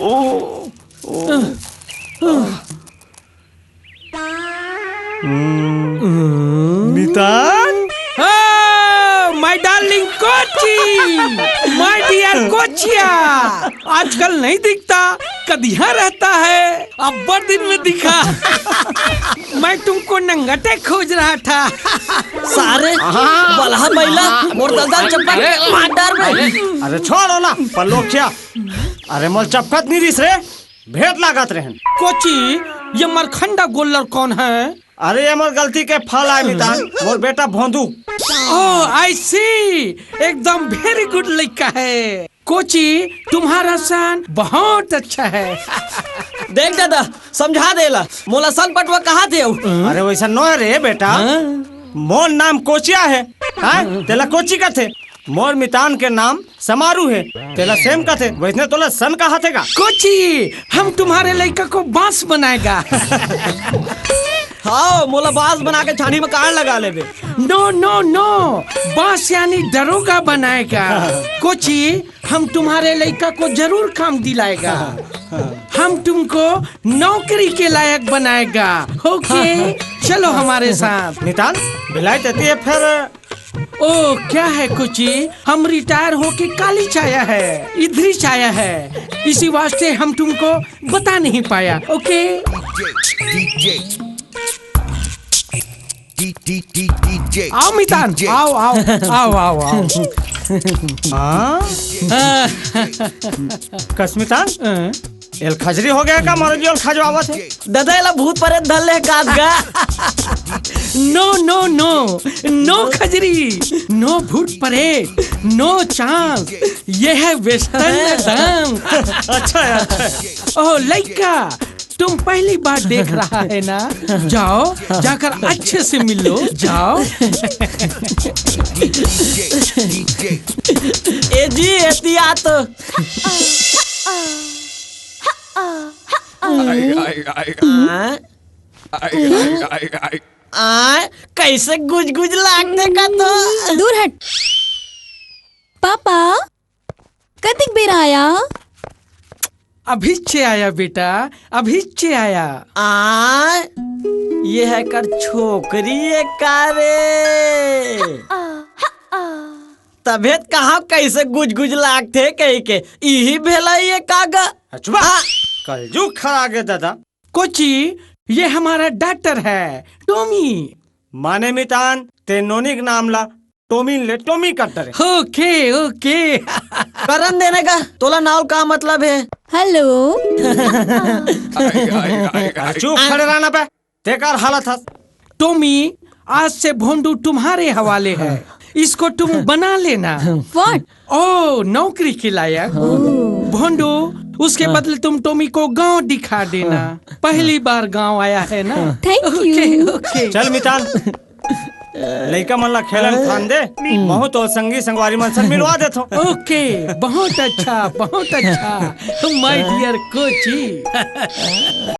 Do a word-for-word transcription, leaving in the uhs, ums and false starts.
ओ, ओ। हम्म। मितान? Oh, my darling Kochi, my dear कोचिया, आजकल नहीं दिखता, कदिया रहता है, अब्बड़ दिन में दिखा। मैं तुमको नंगटे खोज रहा था। सारे बलहा महिला, मोर ददा चप्पल अरे, मार डार बे। अरे छोड़ ओला, पल्लोखिया। अरे मोर चपकत नहीं रिस रे, भेंट लागत रहन। कोची, ये मरखंडा गोल्लर कौन है? अरे ये मोर गलती के फल आय मितान, मोर बेटा भोंदू। Oh, I see, एकदम very good लइका है। कोची, तुम्हारा सन बहुत अच्छा है। देख दादा, समझा देला, मोला सन पटवा कहा थे। अरे वैसा नो है रे बेटा, हाँ? मोर नाम कोचिया है, हाँ? तेला कोची कथे। मोर मितान के नाम समारू है, तेला सेम कथे, वैसने तोला सन कहा थे का? कोची, हम तुम्हारे लइका को बांस बनाएगा। हाँ, मोला बांस बना के छानी में कान लगा लेबे। No, no, no, बांस यानी दरोगा बनाएगा। कोची, हम तुम्हारे लइका को जरूर काम दिलाएगा। हम तुमको नौकरी के लायक बनाएगा। OK, चलो हमारे साथ। मितान, बिलाई देती है फिर। ओ, क्या है कोची, हम रिटायर होके काली चाया है, इधरी चाया है, इसी वास्ते हम तुमको बता नहीं पाया। OK, DJ, DJ, DJ, आओ मितान, DJ। आओ, आओ, आओ, आओ, आओ। हाँ? कस मितान? हाँ? एल खजरी हो गया का? मर जो एल खजवावत है। दादा, एला भूत परेत धर ले काद गा। No, no, no, no खजरी, no भूत परेत, no chance। ये है western dance। अच्छा यार। ओ लइका, तुम पहली बार देख रहा है ना? जाओ, जाकर अच्छे से मिलो, जाओ। ए जी, एती आ तो। आई, आई, आई, आई। हाँ? आई, आई, आई, आई। आय, कैसे गुजगुज लागथे का तो? दूर हट। पापा, कतिक बेर आया? अभी चे आया बेटा, अभी चे आया। आय, ये है कर छोकरी है का रे? तभे त कहा कैसे गुजगुज लागथे कहि के, इही भेला ये का गा? अचुबा, हाँ। कलजुग खड़ा गे दादा। कोची, ये हमारा डॉक्टर है, टॉमी। माने मितान, ते नोनी के नाम ला टोमिन ले टोमी कर डरे। OK, OK। करन देने का, तोला नाव का मतलब है? Hello। अरे चुप खड़े रहना पे, तेकर हालत हस। टोमी, आज से भोंडू तुम्हारे हवाले है, इसको तुम बना लेना। What? ओ, नौकरी के लायक। भोंडू, उसके बदले तुम टोमी को गांव दिखा देना। पहली बार गांव आया है ना? Thank you। OK, OK। चल मितान, लइका मन ला खेलन खान दे, महूं तो संगी संगवारी मन से मिलवा देथो। OK, बहुत अच्छा, बहुत अच्छा, my dear कोची।